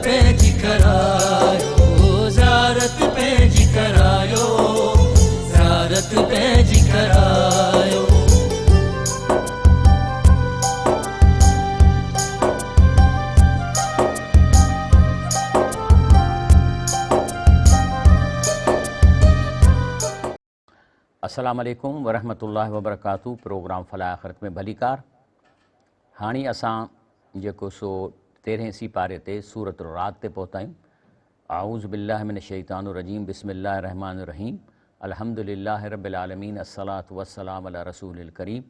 پنهنجي ڪرايو، زيارت پنهنجي ڪرايو، زيارت پنهنجي ڪرايو. السلام عليڪم ورحمة الله وبرڪاته پروگرام فلاح آخرت ۾ ڀليڪار هاڻي اسان جيڪو سو تيرهين سيپاري تي سورة الرعد تي پهتا آهيون اعوذ بالله من الشيطان الرجيم بسم الله الرحمن الرحيم الحمد لله رب العالمين الصلاة والسلام على رسول الڪريم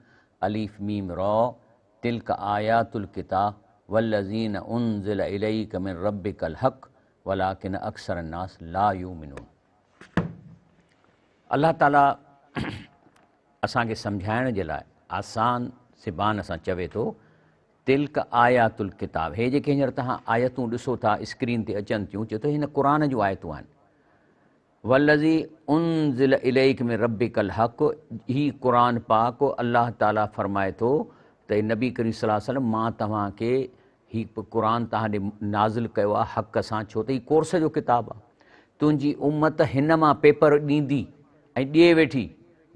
الف ميم را تلك آيات الڪتاب والذين انزل اليك من ربك الحق ولكن اڪثر الناس لا يؤمنون الله تعاليٰ اسان کي سمجهائڻ جي لاء آسان زبان سان چوي ٿو تلڪ آيات الڪتاب هي جيڪي هينئر توهان آيتون ڏسو ٿا اسڪرين تي اچن ٿيون چئي ٿو هن قرآن جون آيتون آهن والذي انزل اليڪ من ربک الحق هي قرآن پاڪ الله تعاليٰ فرمائي ٿو ته نبي ڪريم صلي الله عليه وسلم مان توهان کي هي قرآن توهان ڏي نازل ڪيو آهي حق سان ڇو ته هي ڪورس جو ڪتاب آهي. تنهنجي امت هن مان پيپر ڏيندي ۽ ڏئي ويٺي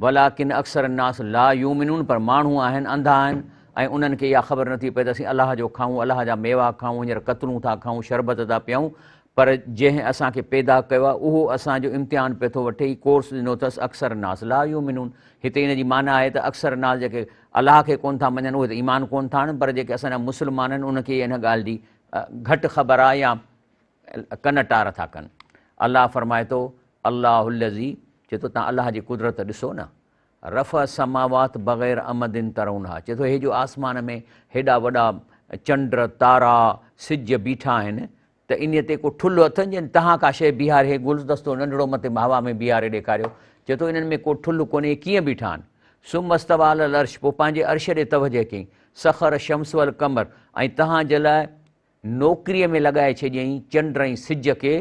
ولڪن اڪثر الناس لا يؤمنون پر ماڻهو آهن انڌا آهن ۽ انهن کي اها خبر نٿي پئي ته اسين الله جو کائون الله جا ميوا کائون هينئر قتلون ٿا کائون شربت ٿا پيئون پر جنهن اسان کي پيدا ڪيو آهي اهو اسان جو امتحان پيو ٿو وٺي هي ڪورس ڏنو اٿس اڪثر الناس لا يؤمنون هتي ان جي معنيٰ آهي ته اڪثر الناس جيڪي الله کي ڪونه ٿا مڃن اهي ته ايمان ڪونه ٿا آڻن پر جيڪي اسان جا مسلمان آهن انهن کي ان ڳالهه جي گهٽ خبر آهي يا ڪن ٽار ٿا ڪن. الله فرمائي ٿو، الله الذي چئي ٿو تان الله جي قدرت ڏسو نه رفع السماوات بغير عمد ترونها چئي ٿو هي جو آسمان ۾ هيڏا وڏا چنڊ تارا سج بيٺا آهن ته انهيء تي ڪو ٺلهه اٿن جن تهان ڪا شيء بيهاري هي گلدستو ننڍڙو مٿي هوا ۾ بيهاري ڏيکاريو. چئي ٿو انهن ۾ ڪو ٺلهه ڪونهي، اهي ڪيئن بيٺا آهن؟ ثم استويٰ علي العرش پوء پنهنجي عرش ڏي توجهه ڪيائين. سخر الشمس والقمر ۽ تهان جي لاء نوڪريء ۾ لڳائي ڇڏيائين چنڊ ۽ سج کي،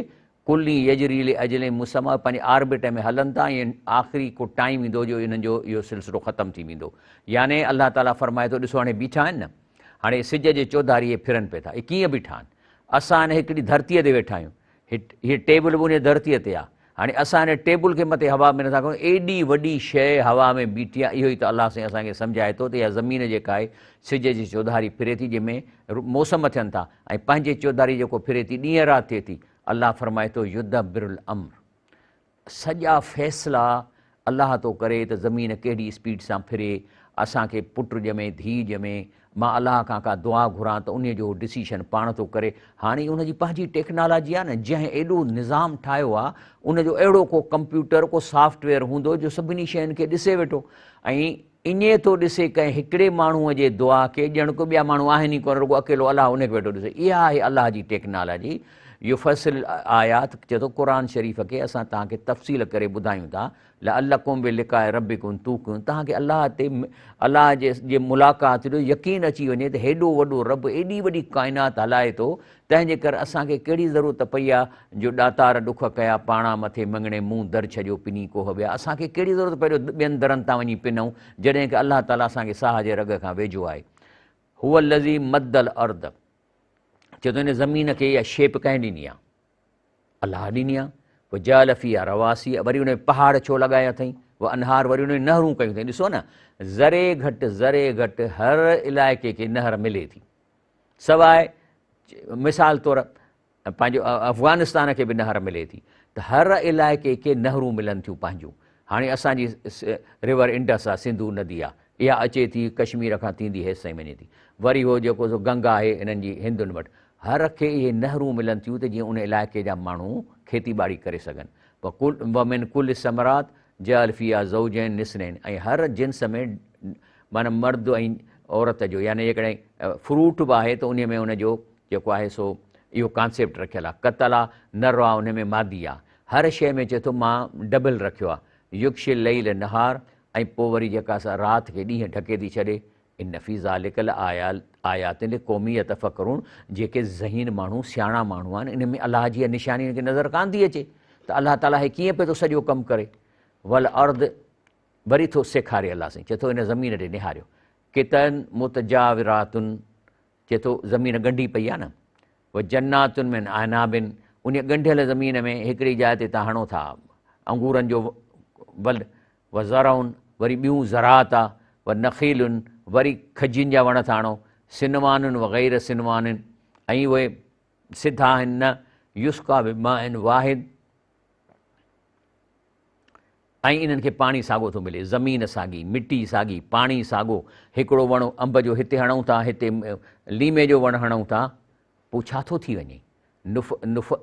ڪل يجري لاجل مسميٰ اهي پنهنجي آربٽ ۾ هلن ٿا ۽ آخري ڪو ٽائيم ايندو جو انهن جو اهو سلسلو ختم ٿي ويندو. يعني الله تعاليٰ فرمائي ٿو ڏسو هاڻي بيٺا آهن نه، هاڻي سج جي چوڌاري اهي ڦرن پئي ٿا، اهي ڪيئن بيٺا آهن؟ اسان هن هڪڙي ڌرتيء تي ويٺا آهيون. هيء ٽيبل به انهيء ڌرتيء تي آهي. هاڻي اسان هن ٽيبل کي مٿي هوا ۾ نٿا کڻون. ايڏي وڏي شيء هوا ۾ بيٺي آهي. اهو ئي ته الله سائين اسان کي سمجهائي ٿو ته اها زمين جيڪا آهي سج جي چوڌاري ڦري ٿي جنهن ۾ موسم ٿين ٿا ۽ پنهنجي چوڌاري جيڪو ڦري ٿي ڏينهن رات ٿئي ٿي. الله فرمائي ٿو يدبر الامر. سڄا فيصلا الله ٿو ڪري ته زمين ڪهڙي اسپيڊ سان ڦري، اسان کي پٽ ڄمي، ڌيء ڄمي، مان الله کان ڪا دعا گهران ته انهيء جو هو ڊسيشن پاڻ ٿو ڪري. هاڻي ان جي پنهنجي ٽيڪنالاجي آهي نه، جنهن ايڏو نظام ٺاهيو آهي، ان جو اهڙو ڪو ڪمپيوٽر، ڪو سافٽ ويئر هوندو جو سڀني شين کي ڏسي ويٺو ۽ ائين ٿو ڏسي ڪنهن هڪڙي ماڻهوء جي دعا کي ڄڻ ڪو ٻيا ماڻهو آهن ئي ڪونه رڳو اڪيلو الله ان کي ويٺو ڏسي. اها آهي الله جي ٽيڪنالاجي. يفصل الآيات چئي ٿو قرآن شريف کي اسان توهان کي تفصيل ڪري ٻڌايون ٿا لعلڪم بلقاء ربڪم توقنون توهان کي الله تي الله جي ملاقات جو يقين اچي وڃي ته هيڏو وڏو رب ايڏي وڏي ڪائنات هلائي ٿو تنهن جي ڪري اسان کي ڪهڙي ضرورت پئي آ جو ڏاتار ڏک ڪيا پاڻان مٿي مڱڻي مون در ڇڏيو پني ڪوهه ٻيا اسان کي ڪهڙي ضرورت پئي جو ٻين درن تان وڃي پنون جڏهن ڪه الله تعاليٰ اسان کي ساهه جي رڳ کان ويجهو آهي. هو الذي مد الارض چئي ٿو هن زمين کي اها شيپ ڪنهن ڏني آ؟ الله ڏني آ. وجعل فيها رواسي وري ان ۾ پهاڙ ڇو لڳايا اٿئي؟ وانهار وري ان ۾ نهرون ڪيون اٿئي ڏسو نه ذري گهٽ ذري گهٽ هر علائقي کي نهر ملي ٿي. سواء مثال طور پنهنجو افغانستان کي به نهر ملي ٿي ته هر علائقي کي نهرون ملن ٿيون پنهنجون هاڻي اسان جي ريور انڊس آ سنڌو ندي آ اها اچي ٿي ڪشمير کان ٿيندي هيس تائين وڃي ٿي وري هو جيڪو سو گنگا آهي انهن جي هندن وٽ هر کي اهي نهرون ملن ٿيون ته جيئن ان علائقي جا ماڻهو کيتي ٻاڙي ڪري سگهن ومن ڪل الثمرات جعل فيها زوجين اثنين ۽ هر جنس ۾ معنيٰ مرد ۽ عورت جو يعني جيڪڏهن فروٽ به آهي ته انهي ۾ ان جو جيڪو آهي سو اهو ڪانسيپٽ رکيل آهي قتل آهي نر آهي انهي ۾ مادي آهي هر شيء ۾ چئي ٿو مان ڊبل رکيو آهي يغشي الليل النهار ۽ پوء وري جيڪا سا رات کي ڏينهن ڍڪي ٿي ڇڏي ان في ذلک لآيات لقوم يتفڪرون جيڪي ذهين ماڻهو سياڻا ماڻهو آهن انهن ۾ الله جي اها نشاني انهن کي نظر ڪانه ٿي اچي ته الله تعاليٰ هي ڪيئن پيو ٿو سڄو ڪم ڪري والارض وري ٿو سيکاري الله سائين چئي ٿو ان زمين ڏي نهاريو قطعا متجاورات چئي ٿو زمين ڳنڍي پئي آهي نه و جنات من اعناب، انهيء ڳنڍيل زمين ۾ هڪڙي جاء تي توهان هڻو ٿا انگورن جو ول، و زرع، وري ٻيون زراعت آ، و نخيل، وري کجين جا وڻ ٿا هڻو، صنوان و غير صنوان، ۽ اهي سڌا آهن نه، يسقيٰ بماء واحد، ۽ انهن کي پاڻي ساڳو ٿو ملي، زمين ساڳي، مٽي ساڳي، پاڻي ساڳو، هڪڙو وڻ انب جو هتي هڻون ٿا، هتي ليمي جو وڻ هڻون ٿا، پوء ڇا ٿو ٿي وڃي؟ نف نف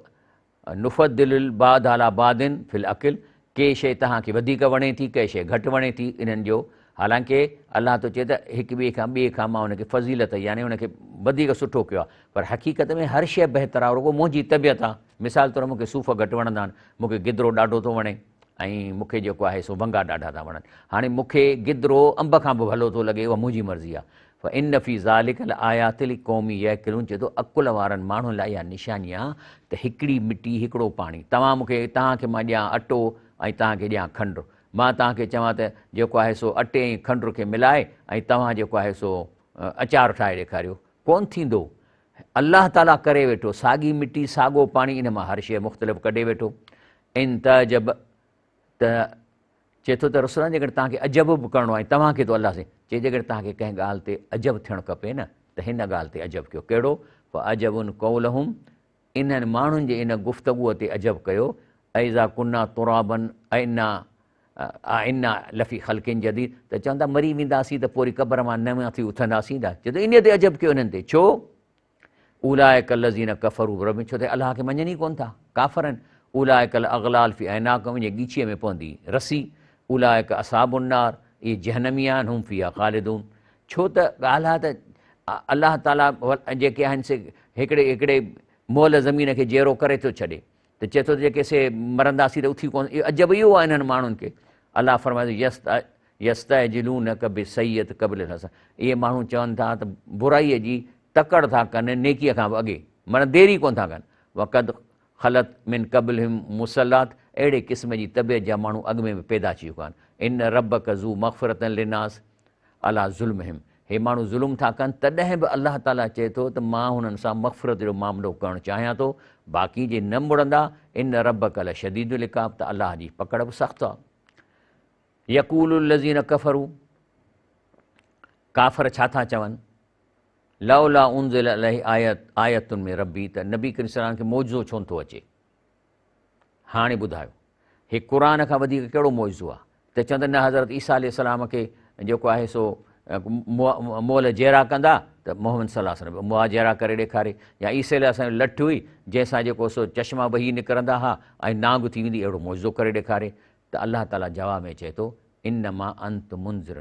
نفضل البعض علي بعض في الاڪل، ڪي شيء توهان کي وڌيڪ وڻي ٿي، ڪي شيء گهٽ وڻي ٿي، انهن جو حالانڪه الله ٿو چئي ته هڪ ٻئي کان ٻئي کان مان ان کي فضيلت يعني ان کي وڌيڪ سٺو ڪيو آهي، پر حقيقت ۾ هر شيء بهتر آهي، رڳو منهنجي طبيعت آهي، مثال طور مون کي صوف گهٽ وڻندا آهن، مون کي گدرو ڏاڍو ٿو وڻي ۽ مون کي جيڪو آهي سو ونگا ڏاڍا ٿا وڻن. هاڻي مون کي گدرو انب کان به ڀلو ٿو لڳي، اها منهنجي مرضي آهي. فان في ذلک لآيات لقوم يعقلون چئي ٿو عقل وارن ماڻهن لاء اها نشاني آهي ته هڪڙي مٽي هڪڙو پاڻي، توهان مون کي توهان کي مان ڏيان اٽو ۽ توهان کي ڏيان کنڊ، مان توهان کي چوان ته جيڪو آهي سو اٽي ۽ کنڊ کي ملائي ۽ توهان جيڪو آهي سو اچار ٺاهي ڏيکاريو، ڪونه ٿيندو. الله تعاليٰ ڪري ويٺو، ساڳي مٽي ساڳو پاڻي ان مان هر شيء مختلف ڪڍي ويٺو. ان تعجب ته چئي ٿو ته رسولان جيڪڏهن توهان کي عجب به ڪرڻو آهي توهان کي ٿو الله سائين چئي جيڪڏهن توهان کي ڪنهن ڳالهه تي عجب ٿيڻ کپي نه ته هن ڳالهه تي عجب ڪيو ڪهڙو فعجب قولهم انهن ماڻهن جي ان گفتگوء تي عجب ڪيو اذا ڪنا ترابا ائنا ائنا لفي خلق جديد ته چون ٿا مري وينداسين ته پوء وري قبر مان نوان ٿي اٿنداسين ته چئي ٿو انهيء تي عجب ڪيو انهن تي ڇو اولئک الذين ڪفروا بربهم ڇو ته الله کي مڃن ئي ڪونه ٿا ڪافر آهن اولئک الاغلال في اعناقهم ان جي ڳچيء ۾ پوندي رسي اولئک اصحاب النار اهي جهنمي آهن هم فيها خالدون ڇو ته ڳالهه آهي ته الله تعاليٰ جيڪي آهن سي هڪڙي هڪڙي مئل زمين کي جيئرو ڪري ٿو ڇڏي ته چئي ٿو ته جيڪي سي مرنداسين ته اٿي ڪونه اهو عجب اهو آهي انهن ماڻهن کي الله فرمائي ٿو يس يستعجلونک بالسيئة قبل الحسنة اهي ماڻهو چون ٿا ته برائيء جي تڪڙ ٿا ڪن نيڪيء کان به اڳي معنيٰ دير ئي ڪونه ٿا ڪن وقد خلت من قبلهم مثلات اهڙي قسم جي طبيعت جا ماڻهو اڳ ۾ به پيدا ٿي چڪا آهن ان ربک ذو مغفرة للناس عليٰ ظلمهم هي ماڻهو ظلم ٿا ڪن تڏهن به الله تعاليٰ چئي ٿو ته مان هنن سان مغفرت جو معاملو ڪرڻ چاهيان ٿو باقي جي نه مڙندا ان ربک لشديد العقاب ته الله جي پڪڙ به سخت آهي. يقول الذين ڪفروا ڪافر ڇا ٿا چون لولا انزل عليه آيت آيت من ربي ته نبي ڪريم صلي الله عليه وسلم کي معجزو ڇو نٿو اچي هاڻي ٻڌايو هي قرآن کان وڌيڪ ڪهڙو معجزو آهي ته چون ته نه حضرت عيسيٰ عليه السلام کي جيڪو آهي سو مئل جيئرا ڪندا ته محمد صلي الله عليه وسلم مئا جيئرا ڪري ڏيکاري يا عيسيٰ عليه السلام لٺ هئي جنهن سان جيڪو سو چشما وهي نڪرندا ها ۽ نانگ ٿي ويندي اهڙو معجزو ڪري ڏيکاري ته الله تعاليٰ جواب ۾ چئي ٿو، انما انت منذر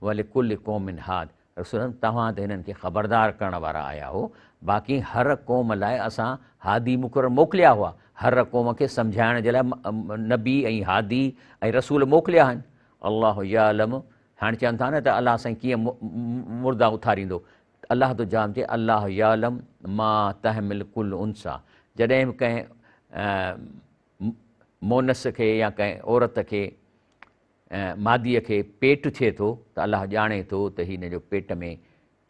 ولڪل قوم هاد، رسول الله توهان ته هنن کي خبردار ڪرڻ وارا آيا هو، باقي هر قوم لاء اسان هادي مقرر موڪليا هئا، هر قوم کي سمجهائڻ جي لاء نبي ۽ هادي ۽ رسول موڪليا آهن. الله يعلم، هاڻي چون ٿا نه ته الله سائين ڪيئن مردا اٿاريندو، الله ٿو جواب چئي الله يعلم ما تحمل ڪل انثيٰ، جڏهن به ڪنهن مونث کي يا ڪنهن عورت کي ماديء کي پيٽ ٿئي ٿو ته الله ڄاڻي ٿو ته هن جو پيٽ ۾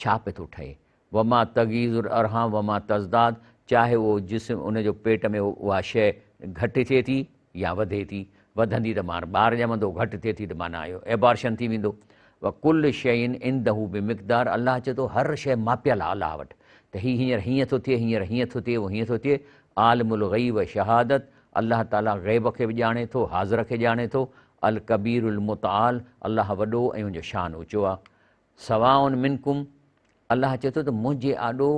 ڇا پئي ٿو ٺهي. وما تغيض الارحام وما تزداد چاهي اهو جسم ان جو پيٽ ۾ اها شيء گهٽ ٿئي ٿي يا وڌي ٿي، وڌندي ته معنيٰ ٻار ڄمندو، گهٽ ٿئي ٿي ته معنيٰ اهو ائبارشن ٿي ويندو. وڪل شيء عنده بمقدار الله چئي ٿو هر شيء ماپيل آهي الله وٽ ته هي هينئر هيئن ٿو ٿئي، هينئر هيئن ٿو ٿئي، اهو هيئن ٿو ٿئي، عالم الغيب والشهادت، الله تعاليٰ غيب کي به ڄاڻي ٿو، حاضر کي ڄاڻي ٿو، الڪبير المتعال، الله وڏو ۽ ان جو شان اوچو آهي. سواء منڪم، الله چئي ٿو ته منهنجي آڏو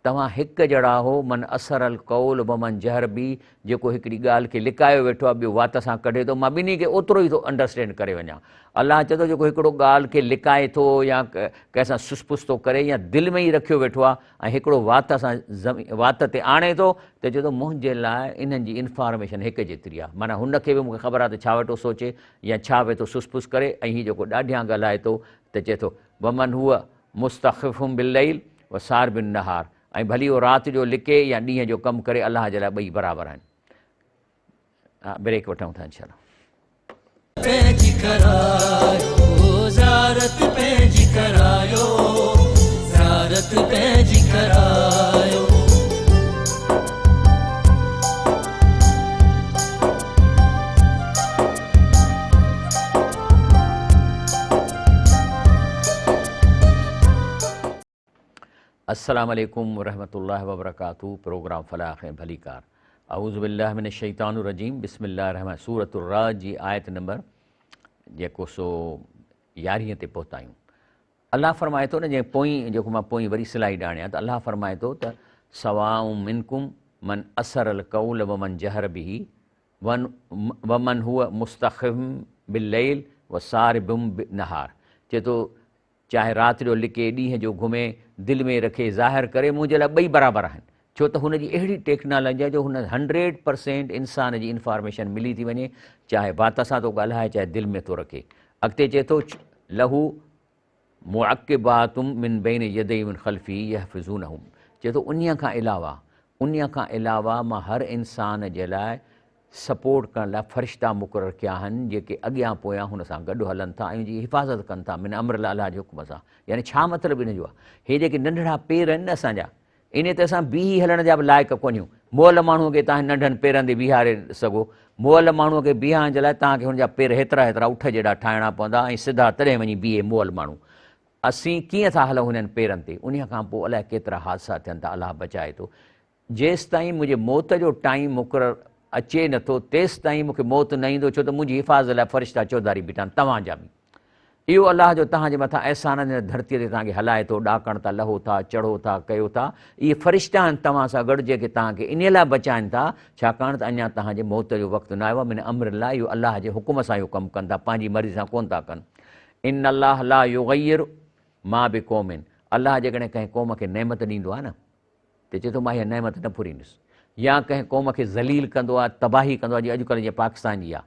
توهان هڪ جهڙا آهو، من اسر القول ومن جهر به، جيڪو هڪڙي ڳالهه کي لڪايو ويٺو آهي ٻيو وات سان ڪڍي ٿو، مان ٻنهي کي اوترو ئي ٿو انڊرسٽينڊ ڪري وڃان. الله چئي ٿو جيڪو هڪڙو ڳالهه کي لڪائي ٿو يا ڪنهن سان سس پس ٿو ڪري يا دل ۾ ئي رکيو ويٺو آهي ۽ هڪڙو وات سان وات تي آڻي ٿو ته چئي ٿو منهنجي لاء انهن جي انفارميشن هڪ جيتري آهي معنيٰ هن کي به مون کي خبر آهي ته ڇا ويٺو سوچي يا ڇا ويٺو سس پس ڪري ۽ هي جيڪو ڏاڍيان ڳالهائي ٿو ته چئي ٿو ومن هو مستخف بالليل وسارب بالنهار ۽ ڀلي اهو رات جو لڪي يا ڏينهن جو ڪم ڪري الله جي لاء ٻئي برابر آهن. بريڪ وٺون ٿا انشاء الله. پنهنجي ڪرايو زيارت پنهنجي ڪرايو زيارت پنهنجي ڪرايو. السلام عليڪم ورحمة الله وبرڪاته پروگرام فلاح ۽ ڀليڪار اعوذ بالله من الشيطان الرجيم بسم الله الرحمن سورة الرعد جي آيت نمبر جيڪو سو 11 تي پهتا آهيون. الله فرمائي ٿو نه جنهن پوئين جيڪو مان پوئين وري سلائيڊ آڻيان ته الله فرمائي ٿو ته سواء منڪم من اسر القول ومن جهر به ومن هو مستخف بالليل وسارب بالنهار چئي ٿو چاهي رات جو لڪي ڏينهن جو گهمي دل ۾ رکي ظاهر ڪري منهنجي لاء ٻئي برابر آهن ڇو ته هن جي اهڙي ٽيڪنالاجي آهي جو هن 100% انسان جي انفارميشن ملي ٿي وڃي چاهي وات سان ٿو ڳالهائي چاهي دل ۾ ٿو رکي. اڳتي چئي ٿو له معقبات من بين يديه ومن خلفه يحفظونه چئي ٿو انهيء کان علاوه انهيء کان علاوه مان هر انسان جي لاء سپورٽ ڪرڻ لاء فرشتا مقرر ڪيا آهن جيڪي اڳيان پويان هن سان گڏ هلن ٿا ۽ ان جي حفاظت ڪن ٿا من امر الله الله جي حڪم سان يعني ڇا مطلب ان جو آهي هي جيڪي ننڍڙا پير آهن نه اسان جا انهي تي اسان بيهي هلڻ جا به لائق ڪونهيون. مئل ماڻهوء کي توهان ننڍن پيرن تي بيهاري سگهو. مئل ماڻهوء کي بيهارڻ جي لاء توهان کي هن جا پير هيترا هيترا اٺ جيڏا ٺاهڻا پوندا ۽ سڌا تڏهن وڃي بيهي مئل ماڻهو. اسين ڪيئن ٿا هلون هنن پيرن تي؟ انهيء کان پوء الائي ڪيترا حادثا ٿين ٿا. الله بچائي ٿو. جيستائين منهنجي موت جو ٽائيم مقرر اچي نٿو، تيستائين مون کي موت نه ايندو، ڇو ته منهنجي حفاظت لاء فرشتا چوڌاري بيٺا آهن، توهان جا به. اهو الله جو توهان جي مٿان احسان آهن، جنهن ڌرتيء تي توهان کي هلائي ٿو، ڏاڪڻ تان لهو ٿا، چڙهو ٿا، ڪيو ٿا. اهي فرشتا آهن توهان سان گڏ، جيڪي توهان کي انهيء لاء بچائين ٿا، ڇاڪاڻ ته اڃا توهان جي موت جو وقت نه آيو آهي، من امر الله، اهو الله جي حڪم سان اهو ڪم ڪن ٿا، پنهنجي مرضي سان ڪونه ٿا ڪن. ان الله لا يغير ما بقوم، الله جيڪڏهن ڪنهن قوم کي نعمت ڏيندو آهي نه، ته چئي ٿو مان اها نعمت نه ڦريندس يا ڪنهن قوم کي ذليل ڪندو آهي تباهي ڪندو آهي جيئن اڄڪلهه جيئن پاڪستان جي آهي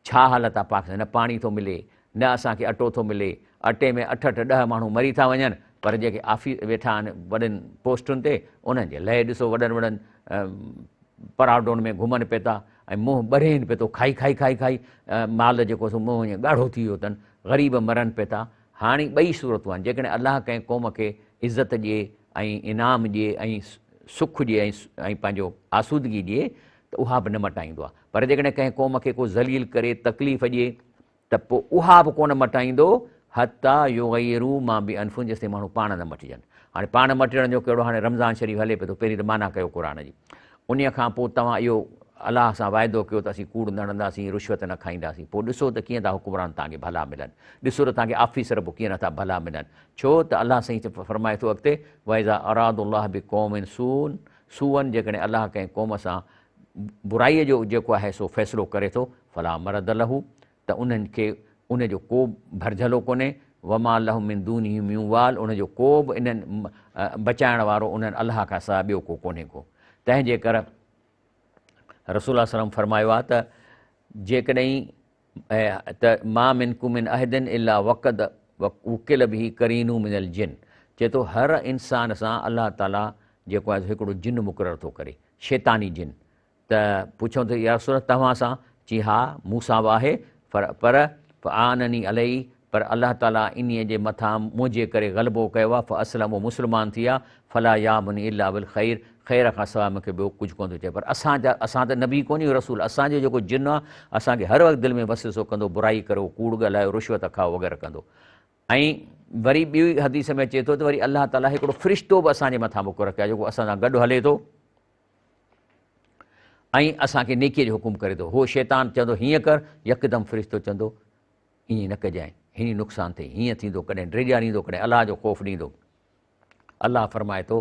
ڇا حالت آهي پاڪستان نه پاڻي ٿو ملي نه اسان کي اٽو ٿو ملي اٽي ۾ اٺ اٺ ڏهه ماڻهو مري ٿا وڃن پر جيڪي آفيس ويٺا آهن وڏن پوسٽن تي انهن جي لئه ڏسو وڏن وڏن پراڊون ۾ گهمن پئي ٿا ۽ منهن ٻرين پئي ٿو کائي کائي کائي کائي مال جيڪو سو منهن ائين ڳاڙهو ٿي ويو اٿن غريب مرن پئي ٿا هاڻي ٻئي صورتون آهن جيڪڏهن الله ڪنهن قوم کي عزت ڏئي ۽ انعام ڏئي ۽ سک ڏئي ۽ پنهنجو آسودگي ڏئي ته اها به نه مٽائيندو آهي پر جيڪڏهن ڪنهن قوم کي ڪو ذليل ڪري تڪليف ڏئي ته پوء اها به ڪونه مٽائيندو حتيٰ يغيروا ما بانفسهم جيستائين ماڻهو پاڻ نه مٽجن. هاڻي پاڻ مٽجڻ جو ڪهڙو هاڻي رمضان شريف هلي پيو ٿو پهرين ته معنيٰ ڪيو قرآن جي انهيء کان پوء توهان اهو الله سان واعدو ڪيو ته اسين ڪوڙ نه هڻنداسين رشوت نه کائينداسين پوء ڏسو ته ڪيئن ٿا حڪمران توهان کي ڀلا ملن ڏسو ته توهان کي آفيسر پوء ڪيئن نٿا ڀلا ملن ڇو ته الله سائين فرمائي ٿو اڳتي واذا اراد الله بقوم سوء سوءا جيڪڏهن الله ڪنهن قوم سان برائيء جو جيڪو آهي سو فيصلو ڪري ٿو فلا مرد له ته انهن کي ان جو ڪو ڀرجهلو ڪونهي وما لهم من دونه من وال ان جو ڪو به انهن بچائڻ وارو انهن الله کان سواء ٻيو ڪو ڪونهي ڪو تنهن جي ڪر رسول الله صلي الله عليه وسلم فرمايو آهي ته جيڪڏهن ته ما منڪم من احد الا وقد وڪل به قرينه من الجن چئي ٿو هر انسان سان الله تعالي جيڪو آهي هڪڙو جن مقرر ٿو ڪري شيطاني جن ته پڇيو ته يا رسول الله توهان سان؟ چي ها مون سان به آهي پر پر فاعانني عليه پر الله تعالي انهيء جي مٿان منهنجي ڪري غلبو ڪيو آهي فاسلم هو مسلمان ٿي ويا فلا يامني الا بالخير خير کان سواء مون کي ٻيو ڪجهه ڪونه ٿو چئي پر اسان جا اسان ته نبي ڪونه آهيون رسول اسان جو جيڪو جن آهي اسان کي هر وقت دل ۾ وسوسو ڪندو برائي ڪريو ڪوڙ ڳالهايو رشوت کائو وغيره ڪندو ۽ وري ٻي حديث ۾ اچي ٿو ته وري الله تعالي هڪڙو فرشتو به اسان جي مٿان مقرر ڪيو آهي جيڪو اسان سان گڏ هلي ٿو ۽ اسان کي نيڪيء جو حڪم ڪري ٿو. هو شيطان چوندو هيئن ڪر، يڪدم فرشتو چوندو ائين نه ڪجانء، هينئر نقصان ٿئي، هيئن ٿيندو، ڪڏهن ڊيڄاريندو، ڪڏهن الله جو خوف ڏيندو. الله فرمائي ٿو،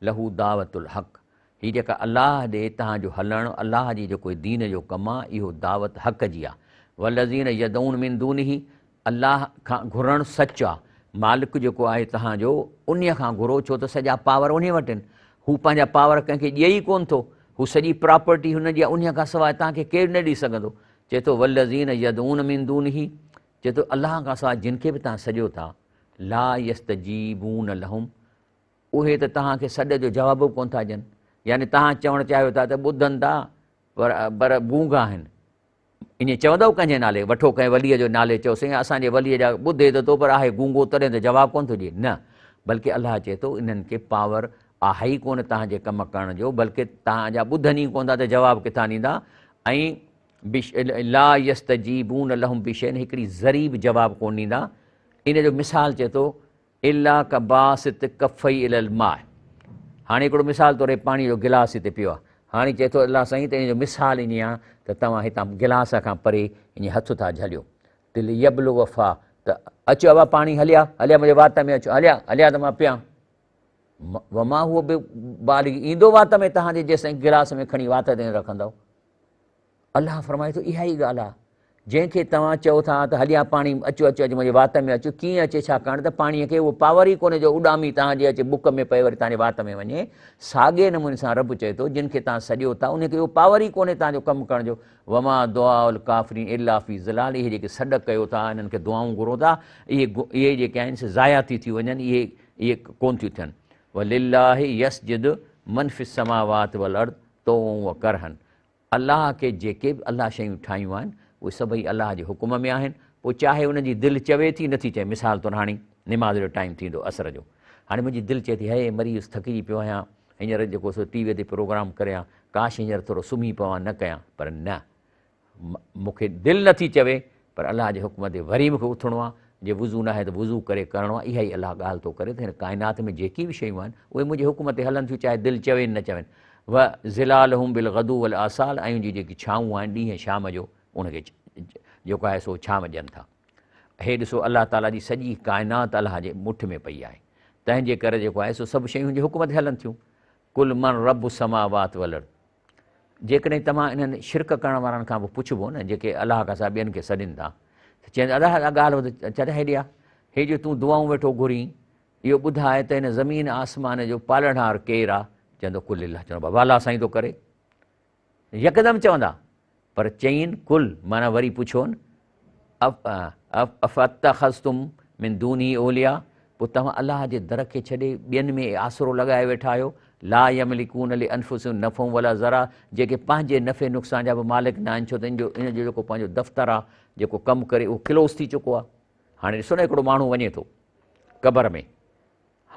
له دعوت الحق، هي جيڪا الله ڏي توهان جو هلڻ، الله جي جيڪو دين جو ڪم آ، اهو دعوت حق جي آ. والذين يدعون من دونه، الله کان گهرڻ سچ آ، مالڪ جيڪو آهي توهان جو انهيء کان گهرو ڇو ته سڄا پاور انهيء وٽ آهن، هو پنهنجا پاور ڪنهن کي ڏئي ئي ڪونه ٿو، هو سڄي پراپرٽي هن جي آ انهيء کان سواء توهان کي ڪير نه ڏئي سگهندو. چئي ٿو والذين يدعون من دونه چئي ٿو الله کان سواء جن کي به توهان سڏيو ٿا لا يستجيبون لهم اهي ته توهان کي سڏ جو جواب به ڪونه ٿا ڏين يعني توهان چوڻ چاهيو ٿا ته ٻڌن ٿا پر پر گونگا آهن. ائين چوندؤ ڪنهن جي نالي؟ وٺو ڪنهن وليء جو نالي چئو سائين اسان جي وليء جا ٻڌي ته ٿو پر آهي گونگو تڏهن ته جواب ڪونه ٿو ڏئي. نه بلڪه الله چئي ٿو انهن کي پاور آهي ئي ڪونه توهان جي ڪم ڪرڻ جو بلڪه توهان جا ٻڌن ئي ڪونه ٿا ته جواب ڪٿان ڏيندا ۽ لا يستجيبون لهم بشيء هڪڙي ذري به جواب ڪونه ڏيندا. ان جو مثال چئي ٿو الا ڪباسط ڪفيه الي الماء. هاڻي هڪڙو مثال طور هي پاڻي جو گلاس هتي پيو آهي. هاڻي چئي ٿو الله سائين ته ان جو مثال ائين آهي ته توهان هتان گلاس کان پري ائين هٿ ٿا جهليو. ته ليبلغ فاه ته اچو ابا پاڻي هليا هليا منهنجي وات ۾ اچو هليا هليا ته مان پيان. وما هو ببالغ ايندو وات ۾ توهان جي جيستائين گلاس ۾ کڻي وات تي نه رکندؤ. الله فرمائي ٿو اها ئي ڳالهه آهي جنهن کي توهان چئو ٿا ته هليا پاڻي اچو اچو اچ منهنجي وات ۾ اچو ڪيئن اچي ڇاڪاڻ ته پاڻي کي اهو پاور ئي ڪونهي جو اڏامي توهان جي اچي بڪ ۾ پئي وري توهان جي وات ۾ وڃي ساڳئي نموني سان رب چئي ٿو جن کي توهان سڏيو ٿا ان کي اهو پاور ئي ڪونهي توهان جو ڪم ڪرڻ جو وما دعاء الڪافرين الا في ضلال اهي جيڪي سڏ ڪيو ٿا انهن کي دعائون گهرو ٿا اهي اهي جيڪي آهن سي ضايع ٿي ٿيون وڃن اهي اهي ڪون ٿيون ٿين ولله يسجد من في السماوات والارض طوعا وڪرها الله کي جيڪي به الله شيون ٺاهيون آهن، اهي سڀئي الله جي حڪم ۾ آهن، پوء چاهي انهن جي دل چوي ٿي نٿي چئي، مثال طور هاڻي نماز جو ٽائيم ٿيندو عصر جو، هاڻي منهنجي دل چئي ٿي هي مري ويس ٿڪجي پيو آهيان، هينئر جيڪو سو ٽي وي تي پروگرام ڪريان، ڪاش هينئر ٿورو سمهي پوان نه ڪيان، پر نه مون کي دل نٿي چوي، پر الله جي حڪم تي وري مون کي اٿڻو آهي، جي وضو ناهي ته وضو ڪري ڪرڻو آهي، اها ئي الله ڳالهه ٿو ڪري ته هن ڪائنات ۾ جيڪي به شيون آهن، اهي منهنجي حڪم تي هلن ٿيون چاهي دل چوين نه چوين. وظلالهم بالغدو والآصال ۽ ان جي جيڪي ڇانو آهن ڏينهن شام جو ان کي جيڪو آهي سو ڇانو ڏين ٿا. هي ڏسو الله تعاليٰ جي سڄي ڪائنات الله جي مٺ ۾ پئي آهي تنهن جي ڪري جيڪو آهي سو سڀ شيون ان جي حڪم تي هلن ٿيون. قل من رب السماوات والارض جيڪڏهن توهان انهن شرڪ ڪرڻ وارن کان به پڇبو نه جيڪي الله کان سواء ٻين کي سڏين ٿا ته چين ادا اها ڳالهه ٻڌ چچا هيڏي آ هي جو تون دعائون ويٺو گهرين اهو ٻڌاء ته هن زمين آسمان جو پالڻهار ڪير آ؟ چوندو قل الله چوندو بابا الله سائين ٿو ڪري. يڪدم چوندا پر چئين قل معنيٰ وري پڇون افاتخذتم من دونه اولياء پوء توهان الله جي در کي ڇڏي ٻين ۾ آسرو لڳائي ويٺا آهيو لا يملڪون لانفسهم نفعا ولا ضرا جيڪي پنهنجي نفعي نقصان جا به مالڪ نه آهن ڇو ته ان جو جيڪو پنهنجو دفتر آ جيڪو ڪم ڪري اهو ڪلوز ٿي چڪو آ هاڻي ڏسو نه هڪڙو ماڻهو وڃي ٿو قبر ۾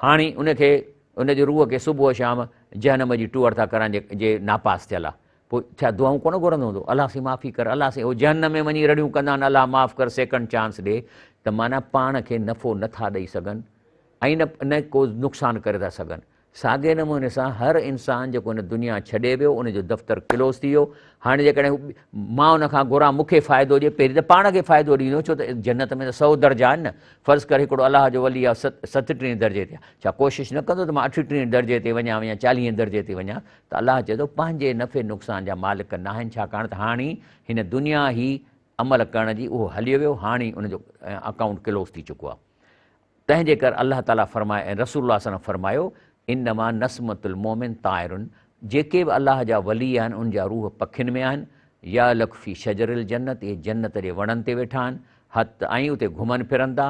هاڻي ان کي ان جي روح کي صبح شام جهنم جي ٽوئر ٿا ڪرائن جي ناپاس ٿيل آ پوء ڇا دعائون ڪونه گهرندو هوندو الله سائين معافي ڪر الله سائين هو جهنم ۾ وڃي رڙيون ڪندا آهن الله معاف ڪر سيڪنڊ چانس ڏي ته معنيٰ پاڻ کي نفعو نٿا ڏئي سگهن ۽ نه ڪو نقصان ڪري ٿا سگهن ساڳئي نموني سان هر انسان جيڪو هن دنيا ڇڏي ويو ان جو دفتر ڪلوز ٿي ويو. هاڻي جيڪڏهن مان ان کان گهران مون کي فائدو ڏي، پهرين ته پاڻ کي فائدو ڏيندو ڇو ته جنت ۾ ته سئو درجا آهن نه. فرض ڪر هڪڙو الله جو ولي آهي ستٽيهين درجي تي آهي، ڇا ڪوشش نه ڪندو ته مان اٺٽيهين درجي تي وڃان يا چاليهين درجي تي وڃان ته الله چئي ٿو پنهنجي نفعي نقصان جا مالڪ ناهن ڇاڪاڻ ته هاڻي هن دنيا هي عمل ڪرڻ جي اهو هليو ويو هاڻي ان جو اڪائونٽ ڪلوز ٿي چڪو آهي. تنهن جي ڪر الله تعاليٰ فرمايو ۽ رسول الله صلعم فرمايو، انما نسمة المؤمن طائر جيڪي به الله جا ولي آهن ان جا روح پکين ۾ آهن، يعلق في شجر الجنت اهي جنت جي وڻن تي ويٺا آهن، حت ۽ اتي گهمن ڦرن ٿا،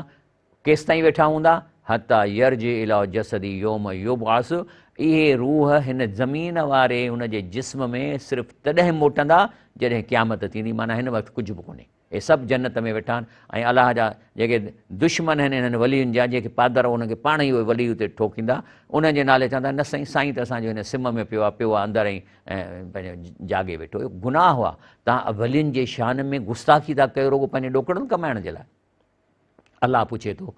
ڪيستائين ويٺا هوندا، حتي يرجع الي جسده يوم يبعث اهي روح هن زمين واري ان جي جسم ۾ صرف تڏهن موٽندا جڏهن قيامت ٿيندي معنيٰ هن وقت ڪجهه به ڪونهي. اهي سڀ جنت ۾ ويٺا آهن ۽ الله جا جيڪي دشمن آهن انهن ولين جا جيڪي پادر انهن کي پاڻ ئي اهي ولي اتي ٺوڪيندا انهن جي نالي چوندا نه سائين سائين ته اسان جو هن سم ۾ پيو آهي پيو آهي اندر ۽ پنهنجو جاڳي ويٺو اهو گناهه آهي توهان ولين جي شان ۾ گستاخي ٿا ڪيو رڳو پنهنجي ڏوڪڙن ڪمائڻ جي لاء الله پڇي ٿو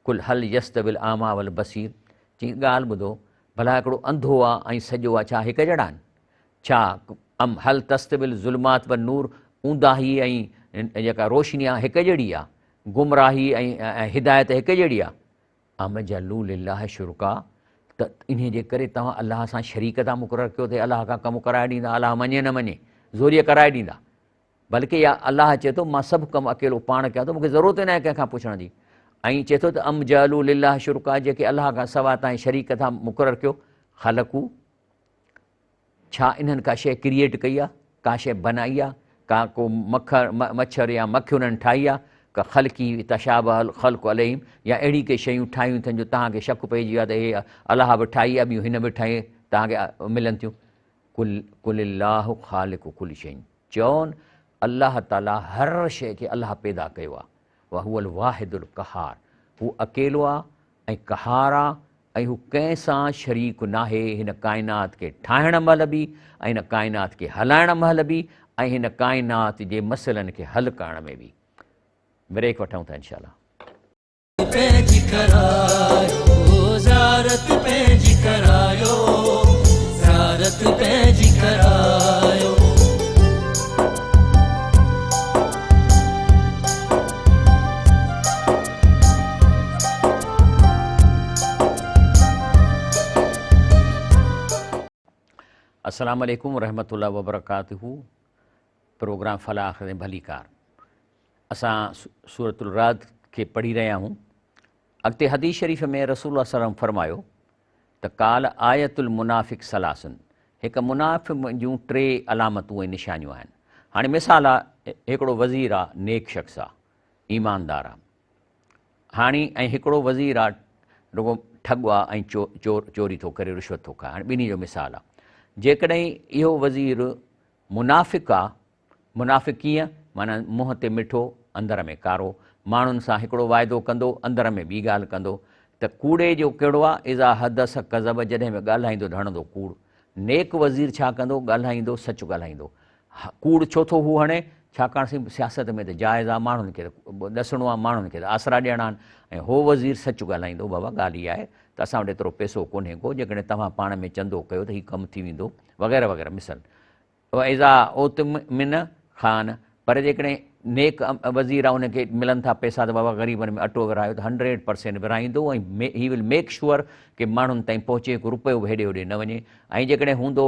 قل هل يستوي الاعميٰ والبصير چي ڳالهه ٻڌو ڀلا هڪڙو انڌو آهي ۽ سڄو آهي ڇا هڪ جهڙا آهن ڇا ام هل تستوي الظلمات والنور اونداهي ۽ جيڪا روشني آهي هڪ جهڙي آهي، گمراهي ۽ هدايت هڪ جهڙي آهي. ام جعلوا لله شرڪاء ته انهي جي ڪري توهان الله سان شريڪ ٿا مقرر ڪيو ته الله کان ڪم ڪرائي ڏيندا، الله مڃي نه مڃي زوريء ڪرائي ڏيندا. بلڪه يا الله چئي ٿو مان سڀ ڪم اڪيلو پاڻ ڪيان ٿو مون کي ضرورت ئي ناهي ڪنهن کان پڇڻ جي ۽ چئي ٿو ته ام جعلوا لله شرڪاء جيڪي الله کان سواء توهان شريڪ ٿا مقرر ڪيو خلقو ڇا انهن ڪا شيء ڪريئيٽ ڪئي آ؟ ڪا شيء بنائي آ؟ ڪا ڪو مک، مڇر يا مکي انهن ٺاهي آ؟ ڪا خلقي تشابه الخلق عليهم يا اهڙي ڪي شيون ٺاهيون اٿن جو توهان کي شڪ پئجي ويو آ ته هي الله به ٺاهي آ ٻيون هن به ٺاهي توهان کي ملن ٿيون. قل قل الله خالق ڪل شيء چون الله تعالي هر شيء کي الله پيدا ڪيو آ وهو الواحد القهار هو اڪيلو آ ۽ قهار آ ۽ هو ڪنهن سان شريڪ ناهي هن ڪائنات کي ٺاهڻ مهل به ۽ هن ڪائنات کي هلائڻ مهل به ۽ هن ڪائنات جي مسئلن کي حل ڪرڻ ۾ به. بريڪ وٺون ٿا انشاء الله. پنهنجي ڪرايو زيارت پنهنجي ڪرايو. زيارت پنهنجي ڪرايو. السلام عليڪم ورحمة الله وبرڪاته پروگرام فلاح ۽ ڀليڪار اسان سورة الرعد کي پڙهي رهيا آهيون اڳتي حديث شريف ۾ رسول الله صلي الله عليه وسلم فرمايو ته قال آية المنافق ثلاث هڪ منافق جون ٽي علامتون ۽ نشانيون آهن هاڻي مثال آ هڪڙو وزير آ نيڪ شخص آ ايماندار آ هاڻي ۽ هڪڙو وزير آ رڳو ٺڳ آ ۽ چور چوري ٿو ڪري رشوت ٿو کائي هاڻي ٻنهي جو مثال آ جيڪڏهن اهو وزير منافق آ منافق ڪيئن؟ معنيٰ منهن تي مٺو، اندر ۾ ڪارو. ماڻهن سان هڪڙو واعدو ڪندو، اندر ۾ ٻي ڳالهه ڪندو. ته ڪوڙي جو ڪهڙو آ؟ اذا حدث ڪذب جڏهن به ڳالهائيندو ته هڻندو ڪوڙ. نيڪ وزير ڇا ڪندو؟ ڳالهائيندو، سچ ڳالهائيندو. ڪوڙ ڇو ٿو هو هڻي؟ ڇاڪاڻ سائين سياست ۾ ته جائز آ، ماڻهن کي ته ڏسڻو آ، ماڻهن کي ته آسرا ڏيڻا آهن ۽ هو وزير سچ ڳالهائيندو، بابا ڳالهه اها آهي ته اسان وٽ ايترو پئسو ڪونهي ڪو، جيڪڏهن توهان پاڻ ۾ چندو ڪيو ته هي ڪم ٿي ويندو، وغيره وغيره مثال. واذا اؤتمن خان پر جيڪڏهن نيڪ وزير آ ان کي ملن ٿا پئسا ته بابا غريبن ۾ اٽو ورهايو ته هنڊريڊ پرسينٽ ورهائيندو ۽ هي ول ميڪ شوئر ڪي ماڻهن تائين پهچي هڪ روپيو به هيڏي هوڏي نه وڃي ۽ جيڪڏهن هوندو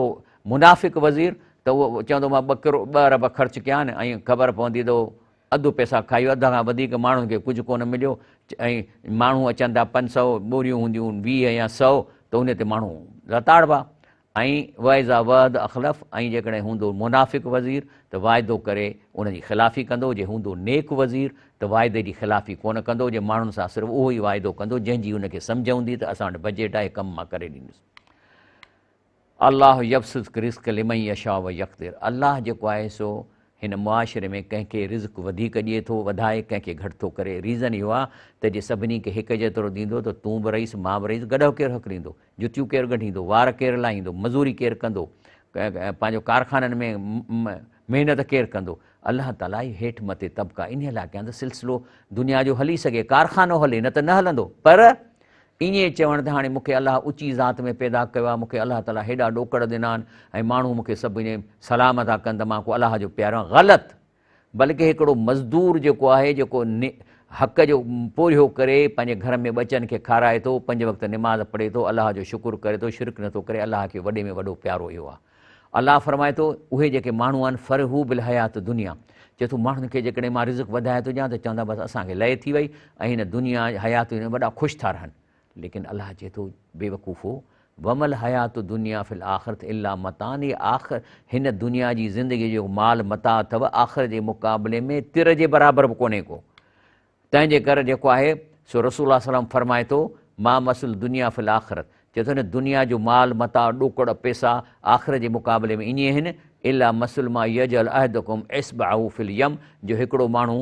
منافق وزير ته اهو چوندو مان ٻه ڪروڙ ٻه ارب خرچ ڪيا آهن ۽ خبر پوندي ته اڌ پئسا کائي ويو اڌ کان وڌيڪ ماڻهن کي ڪجهه ڪونه مليو ۽ ماڻهو اچن ٿا 500 ٻوريون هونديون 20 يا 100 ته ان تي ماڻهو لتاڙبا ۽ واذا وعد اخلف ۽ جيڪڏهن هوندو منافق وزير ته وعدو ڪري ان جي خلافي ڪندو، جي هوندو نيڪ وزير ته وعدي جي خلافي ڪونه ڪندو، جي ماڻهن سان صرف اهو ئي وعدو ڪندو جنهن جي ان کي سمجهه هوندي ته اسان وٽ بجيٽ آهي ڪم مان ڪري ڏيندس. الله يبسط الرزق لمن يشاء ويقدر الله جيڪو آهي سو هن معاشري ۾ ڪنهن کي رزق وڌيڪ ڏئي ٿو وڌائي ڪنهن کي گهٽ ٿو ڪري ريزن اهو آهي ته جي سڀني کي هڪ جيترو ڏيندو ته تون به رئيس مان به رئيس گڏهه ڪير هڪليندو جتيون ڪير ڳنڍيندو، وار ڪير لاهيندو، مزوري ڪير ڪندو، پنهنجو ڪارخانن ۾ محنت ڪير ڪندو. الله تعاليٰ ئي هيٺ مٿي طبقا انهيء لاء ڪيا آهن ته سلسلو دنيا جو هلي سگهي، ڪارخانو هلي نه ته نه هلندو. پر ائين چوڻ ته هاڻي مون کي الله اچي ذات ۾ پيدا ڪيو آهي، مون کي الله تعاليٰ هيڏا ڏوڪڙ ڏنا آهن ۽ ماڻهو مون کي سڀ ائين سلام ٿا ڪن ته مان ڪو الله جو پيارو آهيان، غلط! بلڪه هڪڙو مزدور جيڪو آهي جيڪو حق جو پورهيو ڪري پنهنجي گهر ۾ ٻچن کي کارائي ٿو، پنج وقت نماز پڙهي ٿو، الله جو شڪر ڪري ٿو، شرڪ نٿو ڪري، الله کي وڏي ۾ وڏو پيارو اهو آهي. الله فرمائي ٿو، اهي جيڪي ماڻهو آهن فرحو بالحيات الدنيا چئي ٿو ماڻهن کي جيڪڏهن مان رزق وڌائي ٿو ڏيان ته چوندا بس اسان کي لئي ٿي وئي ۽ هن دنيا حيات ۾ وڏا خوش ٿا رهن. ليڪن الله چئي ٿو بيوقوفو وما الحيات الدنيا في الاخرة الا متاع هي آخر هن دنيا جي زندگي جو مال متاع اٿو آخر جي مقابلي ۾ تر جي برابر به ڪونهي ڪو تنهن جي ڪري جيڪو آهي سو رسول الله صلي الله عليه وسلم فرمائي ٿو ما مثل الدنيا في الاخرة چئي ٿو هن دنيا جو مال متاع ڏوڪڙ پيسا آخر جي مقابلي ۾ ائين آهن الا مثل ما يجعل احدڪم اصبعه في اليم جو هڪڙو ماڻهو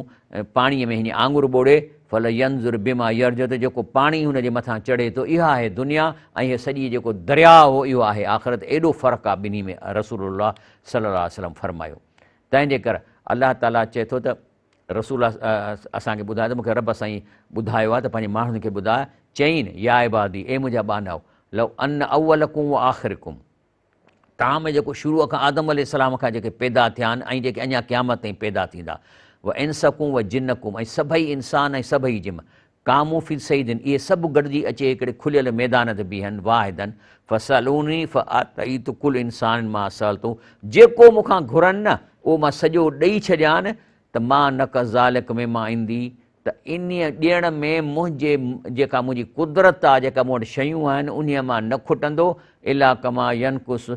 پاڻيء ۾ هيئن آڱر ٻوڙي فلينظر بما يرجع ته جيڪو پاڻي هن جي مٿان چڙهي ٿو اها آهي دنيا ۽ هي سڄي جيڪو درياء هو اهو آهي آخرت ايڏو فرق آهي ٻنهي ۾ رسول الله صلي الله عليه وسلم فرمايو تنهن جي ڪر الله تعالي چئي ٿو ته رسول الله اسان کي ٻڌايو ته مون کي رب سائين ٻڌايو آهي ته پنهنجي ماڻهن کي ٻڌاء چئين يا عبادي اي منهنجا ٻانهؤ لو ان اولڪم و آخرڪم توهان ۾ جيڪو شروع کان آدم عليه السلام کان جيڪي پيدا ٿيا آهن ۽ جيڪي اڃا قيامت تائين پيدا ٿيندا و انسڪم و جنڪم ۽ سڀئي انسان ۽ سڀئي جم قاموا في صعيد اهي سڀ گڏجي اچي هڪڙي کليل ميدان تي بيهن واحدا فسألوني فاعطيت ڪل انسان ما سألته جيڪو مون کان گهرن نه اهو مان سڄو ڏئي ڇڏيان ته ما نقص ذلڪ مما عندي ته انهيء ڏيڻ ۾ منهنجي جيڪا منهنجي قدرت آهي، جيڪا مون وٽ شيون آهن، انهيء مان نه کٽندو، الا ڪما ينقص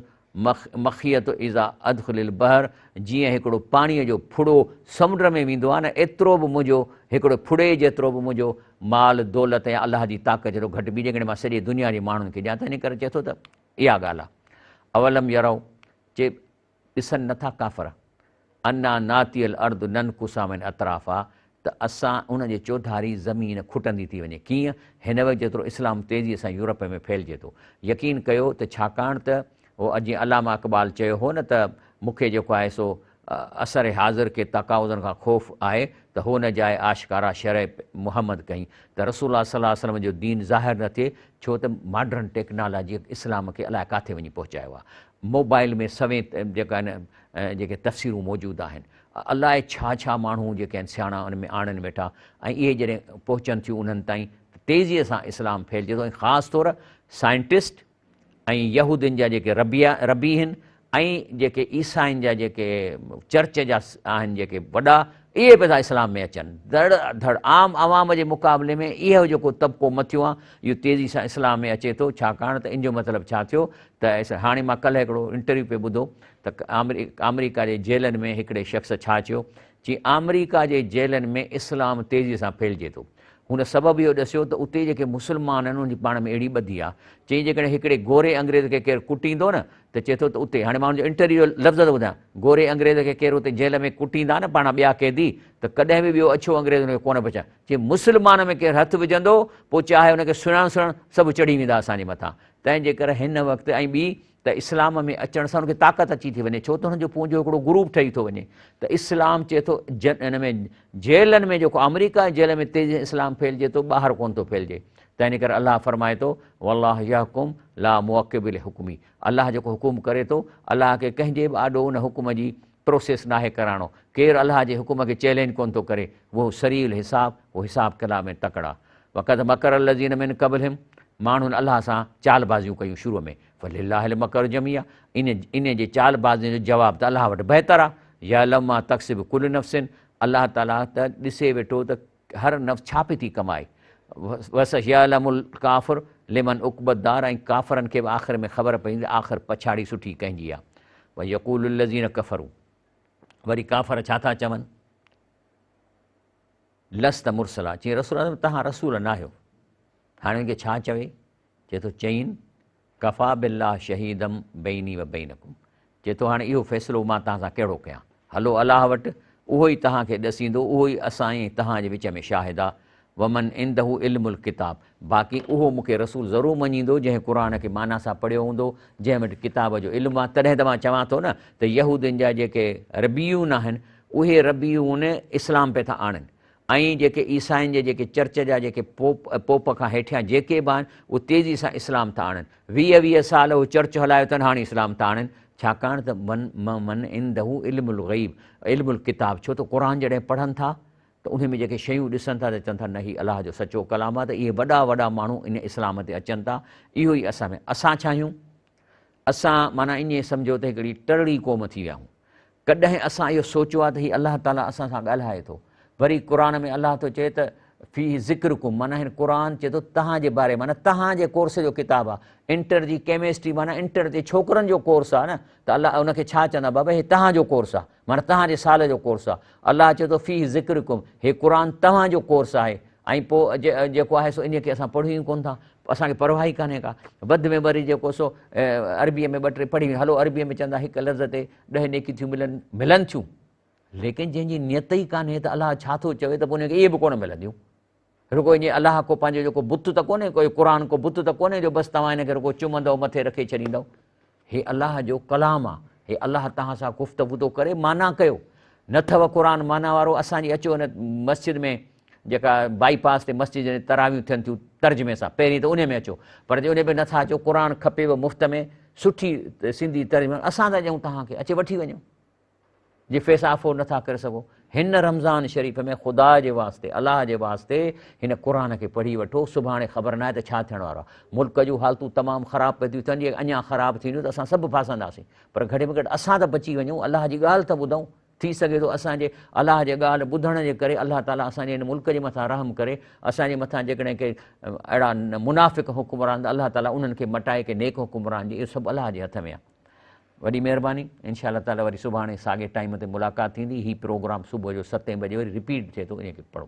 مخيط اذا ادخل البحر، جيئن هڪڙو پاڻيء جو ڦڙو سمنڊ ۾ ويندو آهي نه، ايترو به منهنجو هڪڙو ڦڙي جيترو به منهنجو مال، دولت يا الله جي طاقت جيترو گهٽبي، جيڪڏهن مان سڄي دنيا جي ماڻهن کي ڏيان ته انهيء ڪري چئي ٿو ته اها ڳالهه آهي. اولم يروا، چي ڏسن نه ٿا ڪافر، انا ناتي الارض ننقصها من اطرافها ته اسان ان جي چوڌاري زمين کٽندي ٿي وڃي ڪيئن هن وقت جيترو اسلام تيزي سان يورپ ۾ ڦهلجي ٿو يقين ڪيو ته ڇاڪاڻ ته هو جيئن علامه اقبال چيو هو نه ته مون کي جيڪو آهي سو عصر حاضر ڪي تقاضن کان خوف آهي ته هو نه جائي آشڪارا شرع محمد ڪهين ته رسول الله صلي الله عليه وسلم جو دين ظاهر نه ٿئي ڇو ته ماڊرن ٽيڪنالاجي اسلام کي الائي ڪاٿي وڃي پهچايو آهي. موبائل ۾ سوين جيڪا آهن جيڪي تفسيرون موجود آهن. الائي ڇا ڇا ماڻهو جيڪي آهن سياڻا ان ۾ آڻن ويٺا ۽ اهي جڏهن پهچن ٿيون انهن تائين ته تيزيء سان اسلام ڦهلجي ٿو ۽ خاص طور سائنٽسٽ ۽ يهودين جا جيڪي ربيا ربي هن ۽ جيڪي عيسائين جا جيڪي چرچ جا آهن جيڪي وڏا اهي به ٿا اسلام ۾ اچن ڌڙ ڌڙ عام عوام جي مقابلي ۾ اهو جيڪو طبقو مٿيون آهي اهو تيزي سان اسلام ۾ اچي ٿو ڇاڪاڻ ته ان جو مطلب ڇا ٿيو ته هاڻي مان ڪلهه هڪڙو انٽرويو پئي ٻڌو ته آمريڪا جي جيلن ۾ هڪڙي شخص ڇا چيو چي آمريڪا جي جيلن ۾ اسلام تيزي سان ڦهلجي ٿو هن سبب اهو ڏسيو ته اتي جيڪي مسلمان آهن انهن جي پاڻ ۾ اهڙي ٻڌي آهي. چيائين جيڪڏهن هڪڙي گوري انگريز کي ڪير ڪٽيندو نه ته چئي ٿو ته اتي، هاڻي مان ان جو انٽرويو جو لفظ ٿو ٻڌايان، گوري انگريز کي ڪير اتي جيل ۾ ڪٽيندا نه پاڻ ٻيا قيدي ته ڪڏهن به ٻيو اڇو انگريز ان کي ڪونه بچائي. چيائين مسلمان ۾ ڪير هٿ وجهندو پوء چاهي ان کي سڃاڻ سڃاڻ سڀ چڙهي ويندا اسان جي مٿان. تنهن جي ڪري هن وقت ۽ ٻي ته اسلام ۾ اچڻ سان ان کي طاقت اچي ٿي وڃي ڇو ته هن جو پنهنجو هڪڙو گروپ ٺهي ٿو وڃي ته اسلام چئي ٿو ان ۾ جيلن ۾ جيڪو آمريڪا جي جيل ۾ تيزي سان اسلام ڦهلجي ٿو ٻاهر ڪونه ٿو ڦهلجي تنهن ڪري الله فرمائي ٿو والله يحڪم لا معقب لحڪمه الله جيڪو حڪم ڪري ٿو الله کي ڪنهن جي به آڏو ان حڪم جي پروسيس ناهي ڪرائڻو ڪير الله جي حڪم کي چئلينج ڪونه ٿو ڪري وهو سريع الحساب هو حساب ڪتاب ۾ تڪڙا وقد مڪر الذين من قبلهم ماڻهن الله سان چالبازيون ڪيون شروع ۾ فلله المڪر جميعا ان ان جي چالبازين جو جواب ته الله وٽ بهتر آهي يعلم ما تڪسب ڪل نفس الله تعالي ته ڏسي ويٺو ته هر نفس ڇا پئي ٿي ڪمائي وسيعلم الڪافر لمن عقبی الدار ۽ ڪافرن کي به آخر ۾ خبر پوندي ته آخر پڇاڙي سٺي ڪنهن جي آهي ويقول الذين ڪفروا وري ڪافر ڇا ٿا چون لست مرسلا چي رسول الله توهان رسول ناهيو هاڻي ان کي ڇا چوي چئي ٿو چئين، ڪفيٰ بالله شهيدا بيني و بينڪم، چئي ٿو هاڻي اهو فيصلو مان توهان سان ڪهڙو ڪيان، هلو الله وٽ، اهو ئي توهان کي ڏسيندو، اهو ئي اسان ۽ توهان جي وچ ۾ شاهد آ، ومن عنده علم الڪتاب، باقي اهو مون کي رسول ضرور مڃيندو جنهن قرآن کي معنيٰ سان پڙهيو هوندو، جنهن وٽ ڪتاب جو علم آ، تڏهن ته مان چوان ٿو نه ته يهودين جا جيڪي ربيون آهن، اهي ربيون اسلام پئي ٿا آڻين، ۽ جيڪي عيسائين جي جيڪي چرچ جا جيڪي پوپ پوپ کان هيٺيان جيڪي به آهن اهي تيزي سان اسلام ٿا آڻن ويهه ويهه سال هو چرچ هلايو اٿن هاڻي اسلام ٿا آڻن ڇاڪاڻ ته من من عنده علم الغيب علم الڪتاب ڇو ته قرآن جڏهن پڙهن ٿا ته ان ۾ جيڪي شيون ڏسن ٿا ته چون ٿا نه هي الله جو سچو ڪلام آهي ته اهي وڏا وڏا ماڻهو ان اسلام تي اچن ٿا اهو ئي اسان ۾ اسان ڇا آهيون اسان معنيٰ ائين سمجهو ته هڪڙي ٽرڙي قوم ٿي ويا آهيون. ڪڏهن اسان اهو سوچيو آهي ته هي الله تعاليٰ اسان سان ڳالهائي ٿو. وري قرآن ۾ الله ٿو چئي ته فيه ذڪرڪم معنيٰ هن قرآن چئي ٿو توهان جي باري معنيٰ توهان جي ڪورس جو ڪتاب آهي. انٽر جي ڪيمسٽري معنيٰ انٽر جي ڇوڪرن جو ڪورس آهي نه ته الله ان کي ڇا چوندا بابا هي توهان جو ڪورس آهي معنيٰ توهان جي سال جو ڪورس آهي. الله چئي ٿو فيه ذڪرڪم هي قرآن توهان جو ڪورس آهي. ۽ پوء جيڪو آهي سو انهيء کي اسان پڙهيون ئي ڪونه ٿا، اسان کي پرواهه ئي ڪانهي ڪا. وڌ ۾ وري جيڪو سو عربيء ۾ ٻه ٽي پڙهي هلو عربيء ۾ چوندا هڪ لفظ تي ڏهه نيڪيون ٿيون ملن، ملن ٿيون، ليڪن جنهن جي نيت ئي ڪانهي ته الله ڇا ٿو چوي ته پوء ان کي اهي به ڪونه ملنديون. رڳو ائين الله ڪو پنهنجو جيڪو بت ته ڪونهي، ڪوئي قرآن ڪو بت ته ڪونهي جو بس توهان ان کي رڳو چمندؤ مٿي رکي ڇڏيندؤ. هي الله جو ڪلام آ، هي الله توهان سان گفتگو ٿو ڪري، معنيٰ ڪيو. نه اٿو قرآن معنيٰ وارو، اسان جي اچو هن مسجد ۾ جيڪا بائي پاس تي مسجد ۾ تراويحون ٿين ٿيون ترجمي سان، پهرين ته انهي ۾ اچو، پر جي انهي ۾ نٿا اچو قرآن کپيو مفت ۾ سٺي سنڌي ترجمي اسان ٿا ڏيون توهان کي، اچي وٺي وڃو. جي فيصا افورڊ نٿا ڪري سگهو هن رمضان شريف ۾ خدا جي واسطي الله جي واسطي هن قرآن کي پڙهي وٺو سڀاڻي خبر ناهي ته ڇا ٿيڻ وارو آهي ملڪ جون حالتون تمام خراب پئي ٿيون ٿين جي اڃا خراب ٿينديون ته اسان سڀ ڦاسنداسين پر گهٽ ۾ گهٽ اسان ته بچي وڃون الله جي ڳالهه ته ٻڌون ٿي سگهي ٿو اسان جي الله جي ڳالهه ٻڌڻ جي ڪري الله تعاليٰ اسان جي هن ملڪ جي مٿان رحم ڪري اسان جي مٿان جيڪڏهن ڪي اهڙا منافق حڪمران ته الله تعاليٰ انهن کي مٽائي ڪي نيڪ حڪمران جي اهو سڀ الله جي هٿ ۾ آهي وڏي مهرباني انشاء الله تعالي وري سڀاڻي ساڳي ٽائيم تي ملاقات ٿيندي هي پروگرام صبح جو ستين بجي وري رپيٽ ٿئي ٿو انهي کي پڙهو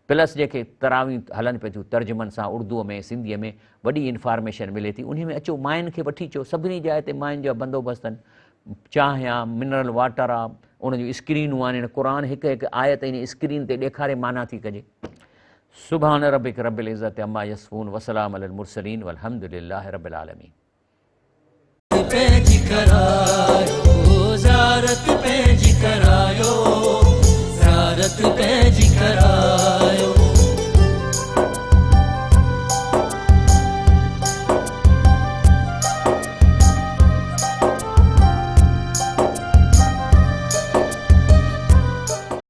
پلس جيڪي تراويح هلن پئي ٿيون ترجمن سان اردو ۾ سنڌي ۾ وڏي انفارميشن ملي ٿي انهي ۾ اچو ماين کي وٺي اچو سڀني جاء تي ماين جا بندوبست آهن چانهه آ منرل واٽر آ ان جون اسڪرينون آهن قرآن هڪ هڪ آيت ان اسڪرين تي ڏيکاري معنيٰ ٿي ڪجي سبحان ربک رب العزت عما يصفون وسلام علی المرسلين والحمد لله رب العالمين. پنهنجي ڪرايو زيارت پنهنجي ڪرايو زيارت پنهنجي ڪرايو.